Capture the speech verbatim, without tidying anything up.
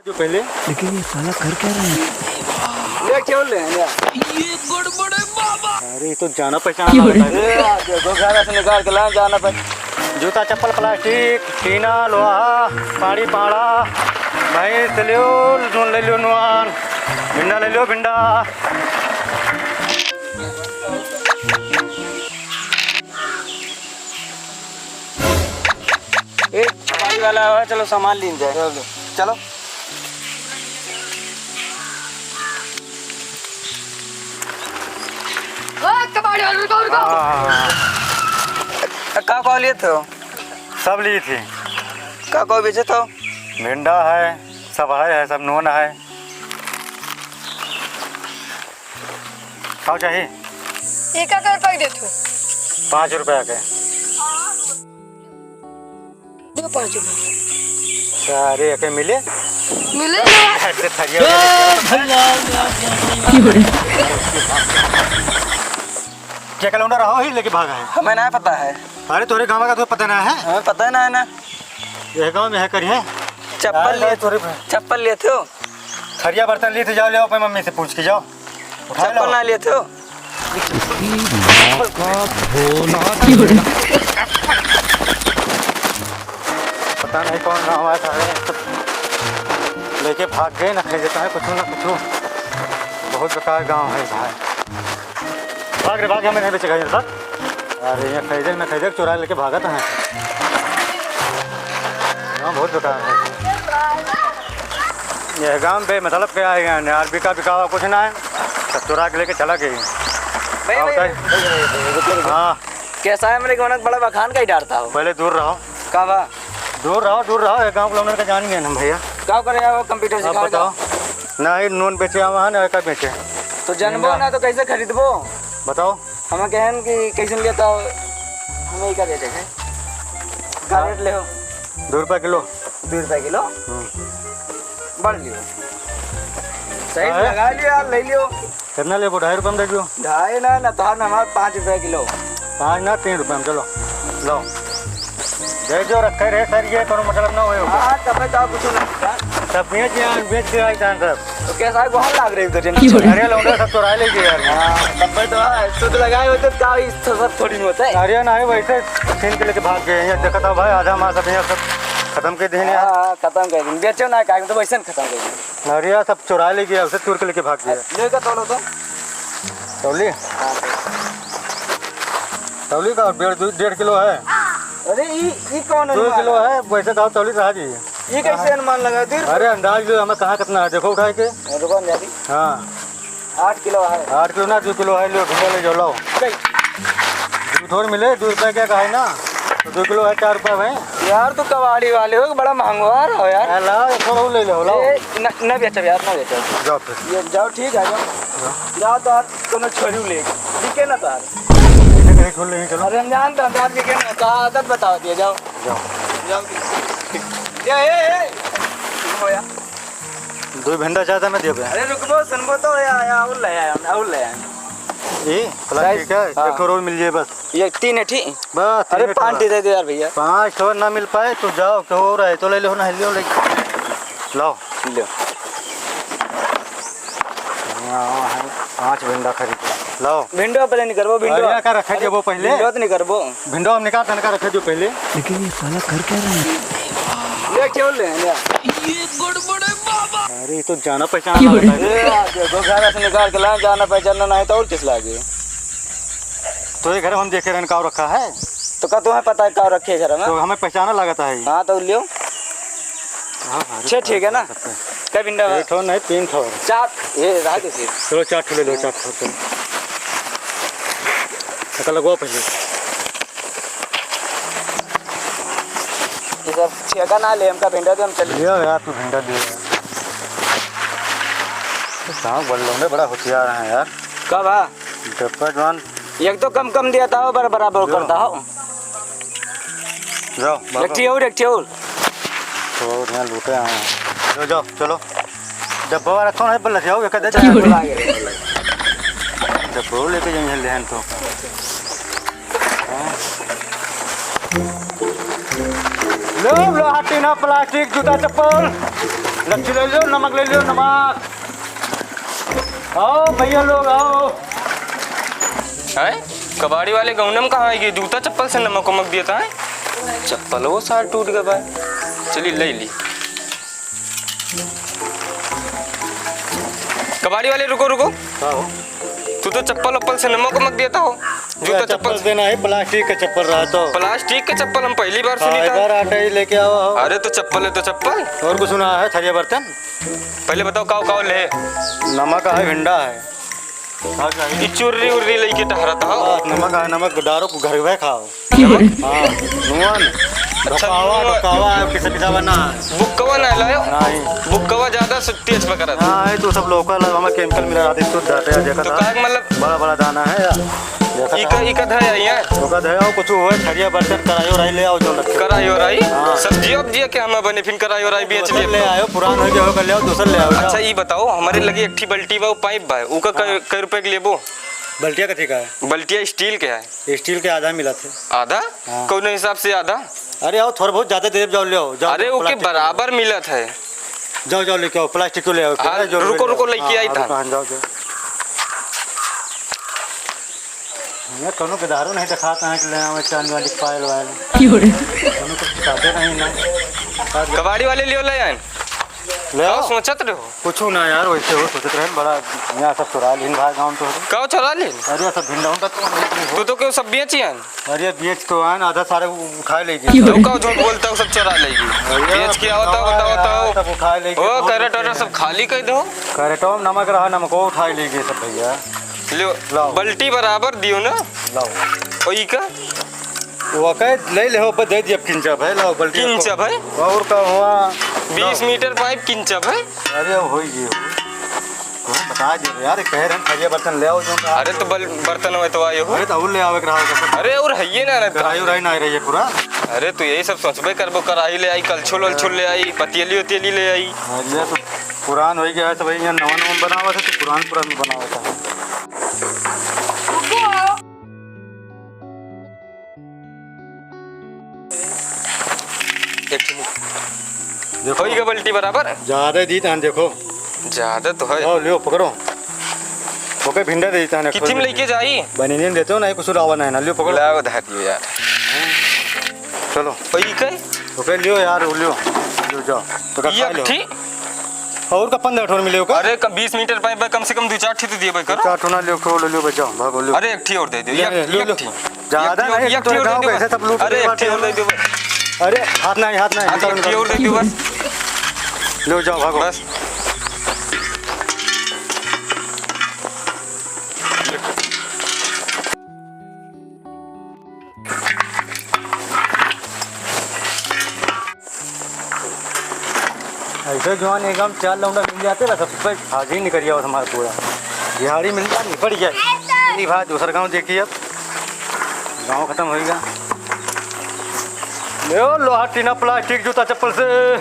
जो पहले। लेकिन ये साला कर क्या रहा है? ले, क्यों ले, ले। ये गड़बड़ है बाबा। अरे, ये तो जाना पहचाना क्यों वाला है। ए, आ, देखो, घर से निकाल के लाए, जाना पह- जूता, चप्पल, प्लास्टिक, टीना, लोहा, पाड़ी, पाड़ा, भैंस ले लियो, नून ले लियो, नून, भिंडा ले लियो, भिंडा। ए, छपाई वाला है, चलो सामान लीन जाए। चलो। चलो। ओ, कबाड़ी वाले, रुको, रुको। हाँ। का, का लिए थे? सब लिए थे। का, का बेचे थे? भिंडा है, सब है, है, सब नून है। का चाहिए? एक का रुपया दे तू। पाँच रुपया के। दो पाँच रुपया। अरे, एके मिले? मिले ना। ऐसे थरिया में लेके। के कलौंडा रहो ही लेके भागा है। हमें ना पता है। अरे, तोरे गाँव का तो पता ना है? हमें पता ना है ना। यह गाँव में है करिए। चप्पल अरे, लिए, तोरे पे। चप्पल लिए थे हो? थरिया बर्तन लिए थे, जाओ ले आओ अपने मम्मी से पूछ के जाओ। उठा चप्पल लो। ना लिए थे हो? पता नहीं कौन गाँव है, सारे लेके भाग गए ना, खरीदता है कुछ ना कुछ। बहुत बेकार गाँव है भाई। भाग रे भाग, हमें नहीं बेचेगा ये सब। अरे, यहाँ खरीदे ना खरीदे, चुरा लेके भागत हैं। गाँव बहुत बेकार है। ये गाँव पे मतलब क्या है यार, बिका बिकावा कुछ ना है, सब चुरा के लेके चला गए। भैया, और भैया, बताइए। भैया, भैया, भैया, रुको, रुको। हाँ। कैसा है मेरे को ना, बड़ा बखान का ही डरता हो। पहले दूर रहो। का बा? दूर रहो, दूर रहो, ये गाँव के लोगन का जान गए ना भैया। का करे यार, वो कंप्यूटर अब सिखाएगा? बताओ, ना ही नून बेचे आवा है, ना का बेचे। तो जानबो ना तो कैसे खरीदबो? बताओ। हमें कहन कि कैसे लिया था, हमें ही का देते हैं। का रेट ले हो? दो रुपया किलो। दो रुपया किलो? हम्म। बढ़ लियो। सही अरे। लगा लियो यार, ले लियो। कितना लेबो? ढाई रुपया में दे दियो। ढाई ना, ना, तोहार ना, हमार पाँच रुपया किलो। पाँच ना, तीन रुपया में, चलो, लो। दे दियो, रखे रहे सर, ये कोनो मतलब ना होए। हाँ, तबे तो कुछ ना। सब बेच यार, बेच के आई जान सब। तो कैसा है, गोहन लाग रही उधर, जिन की हो रही? अरे, लौंडा सब चुरा ले गए यार। हाँ, तबे तो है, शुद्ध लगाए होते तो का इस सब थोड़ी होता है। अरे, नहीं, वैसे छीन के लेके भाग गए। ये देखा था भाई, आधा मास अब यहाँ सब खत्म कर देने यार। हाँ, हाँ, खत्म कर देने। बेचो ना, काहे तो वैसे खत्म कर देने। अरे यार, सब चुरा ले गया, उसे चोर के लेके भाग गया। ले का तौलो तो। तौली? हाँ। तौली का डेढ़, दो, डेढ़ किलो है। अरे, ई, ई कौन दो अनुमान किलो है? है, वैसे कहो तौली रहा जी। ई कैसे अनुमान लगा? दो रुपये। अरे, अंदाज लो, हमें कहाँ कितना है, देखो उठाए के। रुको, अंदाजी। हाँ। आठ किलो है। आठ किलो ना, दो किलो है, लो, ढूंढा ले जाओ, लाओ। सही। दो थोड़ मिले, दो रुपये क्या कहा है ना, तो दो किलो है, चार रुपये भाई। यार, तू कबाड़ी वाले हो, बड़ा महंगवा रहा हो यार। हाँ, लाओ, एक और ले लो, लाओ। ए, न, न बेचब यार, न बेचब। जाओ फिर। ये जाओ, ठीक है, जाओ। हाँ। जाओ तो यार, कोनो छोरी ले, बिके ना तो यार। ठीक है, छोड़ लेंगे, चलो। अरे, हम जानते हैं, यार, बिके ना, तो आदत बता दिया, जाओ। जाओ। जाओ। ए, ए, ए, हो यार। दो भिंडा ज्यादा न देबे। अरे रुकबो, सुनबो तो, या, या, और ले आया, और ले आया। ये प्लास्टिक साइज, है, हाँ। एक ठो और मिल जाए बस। ये तीन है, ठीक? बस, अरे तीन पाँच ठो। दे दे यार भैया। पाँच ठो ना मिल पाए तो जाओ, केहू और है तो ले लो ना, ले लो, ले। लाओ। लो। यहाँ है, पाँच भिंडा खरीद। लाओ। भिंडो पहले निकलबो, भिंडो। अरे, का रखे देबो पहले? भिंडो तो निकलबो। भिंडो हम निकाल तनका रखे जो पहले। लेकिन ये साला कर क्या रहा है? ले, क्यों ले, ले। ये गड़बड़ है बाबा। अरे, ये तो जाना पहचाना क्यों लगता है। रे? ए, आ देखो, घर से निकाल के लाए, जाना पहचाना नहीं तो और किस लागे? तो ये घर हम देखे रहन का रखा है? तो का तुम्हें पता है का रखे घर में? तो हमें पहचाना लगता है। हाँ, तो लियो। हाँ, हाँ, छः ठीक है ना? कै भिंडा बा? एक ठो नहीं, तीन ठो। चार, ये रहा दो फिर। चलो, चार ठो ले लो, चार ठो, चलो। ठेका लगवाओ पहले। ये सब ठेका ना ले, हमका भिंडा दे, हम चले। लियो यार, तू भिंडा दे यार। कहाँ बोल रहे, बड़ा होशियार है यार। का बा? डब्बा जवान। एक तो कम कम दिया था, बर-, बराबर जो। करता हो। जाओ, भागो। एक ठे और, एक ठे और। तो यहाँ लूटे हैं। जाओ, जाओ, चलो। डब्बा वाला कौन है? बल्ला जाओ, एक दे दे। क्यों रे? डब्बा लेके जाइए, लेहन तो। हाँ। लो, लोहा, टीना, प्लास्टिक, जूता, चप्पल। लच्छी ले लो, नमक ले लो, नमक। आओ भैया लोग, आओ। हैं? कबाड़ी वाले गौनम कहाँ आइगे? जूता चप्पल से नमक उमक दिया था, हैं? चप्पल वो सार टूट गवा है। चली, ले ली। कबाड़ी वाले, रुको, रुको। का हो? तू तो चप्पल उप्पल से नमक उमक देता हो। जूता चप्पल चप्पल से। देना है, प्लास्टिक का चप्पल रहा तो। प्लास्टिक का चप्पल हम पहली बार सुनी था। फाइबर आटा ही लेके आओ, आओ। अरे तो चप्पल है तो चप्पल। और कुछ ना है, थरिया बर्तन। पहले बताओ, काव काव ले? नमक है, भिंडा है। का चाहिए? ई चुर्री उर्री लेके टहरत हो। हाँ, नमक है, नमक डारो को घर में खाओ। हाँ, नून। अच्छा, भुक्कावा, नून। भुक्कावा है, पिसा पिसा बना है। बुक्कवा ना लायो? नहीं। बुक्कवा ज्यादा सु-, तेज पकड़त। हाँ, ये तो सब local है, हमें chemical मिला रहते, शुद्ध आटे हैं, देखा तो था। का मतलब? बड़ा बड़ा दाना है यार, देखा इका, था। इका धया है यहाँ? ओका धया हो, कुछ हुआ, थरिया बर्तन, कराही उराही ले आओ, जो रखे। कराही उराही? हाँ। सब्जी वब्जी के हम बने, फिर कराही उराही बेच तो लिए। ले आयो, पुरान हो गया हो, कर ले आओ, दूसर ले आओ, अच्छा, जाओ। ई बताओ, हमारे लगे एक ठी बल्टी बा, पाइप बा, उका कै, हाँ। कै रुपए के लेबो? बल्टिया कथी का है? बल्टिया steel के है। Steel के आधा मिलत है। आधा? हाँ। कौन हिसाब से आधा? अरे आओ, थोड़ा बहुत ज्यादा दे जाओ, ले आओ, जाओ, अरे, ओके, plastic बराबर मिलत है। जाओ, जाओ, लेके आओ, plastic क्यों ले आओ? हाँ, जो रुको, ले रुको, आओ। लेके हाँ, आई हाँ, था। रुको, हाँ, जाओ, जाओ। ये कोनो के दारू नहीं दिखाता है कि ले आवे चांदी वाली पायल वायल। क्यों रे? कोनो कुछ दिखाते नहीं ना। कबाड़ी वाले लियो ले आए। ले आओ। का सोचत रहो? कुछ ना यार, वैसे हो सोचत रहे, बड़ा यहाँ सब चुरा लीन भाई गाँव तो। का चुरा लीन? अरे सब भिंडा उंडा तो नहीं हो। तू तो क्यों सब बेची है? अरे बेच तो आन, आधा सारे उठाए लेगी। क्यों? तो का झूठ बोलता हो, सब चुरा लेगी। अरे बेच के आवता, बताओ, बताओ। सब उठाए लेगी, ओ, बहुत कैरेट वैसे वैरेट सब है। खाली कर दो। कैरेटों में नमक रहा, नमको उठाए लेगी सब भैया। लियो, लाओ। बल्टी बराबर दियो ना। लाओ। ओ, ई का? वो कहे, ले ले हो, बस दे दिया, किंचा भाई, लाओ, बल्टी किंचा रखो। भाई? और का हुआ? बीस लाओ। मीटर पाइप किंचा भाई? अरे, हो ही गई हो। तुम्हें बता दे यार, कह रहे हैं, थरिया बर्तन ले आओ, जो अरे, तो बल-, बर्तन हुए तो आयो हो। अरे, तो और ले आवे के रहा होगा सब। अरे, और है ये ना, ना। कढ़ाई उढ़ाई ना आ रही है पूरा। अरे, तो यही सब सोचबे करबो, कढ़ाई ले आई, कलछुल वलछुल ले आई, पतीली उतीली ले आई। अरे, तो पुरान हो गया है, तो भाई, यहाँ नवा नवा बनावा था, तो पुरान पुरान बनावा था। एक ठो। देखो। होई गए बल्टी बराबर। ज्यादा दी तहन देखो। ज्यादा तो है। लाओ, लियो, पकड़ो। ओके, भिंडा दे दी तहन, एक ठो कितनी में लेके जाई? बनी नहीं देते हो, ना ही कुछ लावा ना है ना, लियो, पकड़ो। लाओ, धर दियो यार। चलो। होई के? ओके, लियो यार, लियो। लियो, जाओ। तो का ये खा लो। ठीक? और का पंद्रह ठो मिले का? अरे, कम, बीस मीटर पाइप बा, कम से कम दो चार ठी तो दिए भाई, करो। चार ठो ना लियो, ठो ले लियो, बचाओ, भागो, लियो। अरे, एक ठी और दे दियो, ले, एक, ले, एक ली। ठी। ज्यादा एक ठी और, नहीं, एक ठी और दे दियो, अरे, बस। ऐसे सब लूट अरे, के एक ठी और दे दियो, बस। अरे, हाथ नहीं, हाथ नहीं, अरे, हाथ एक ठी और दे दियो, बस। लो, जाओ, भागो। बस। ऐसे जवान एकदम चार लौंडा मिल जाते ना, सबसे पहले भाग ही निकल जाओ हमारा पूरा। दिहाड़ी मिल जाए, निपट जाए। नहीं भाई, दूसरा गाँव देखिए अब। गाँव खत्म होइगा। ले लोहा, टीना, प्लास्टिक, जूता, चप्पल से।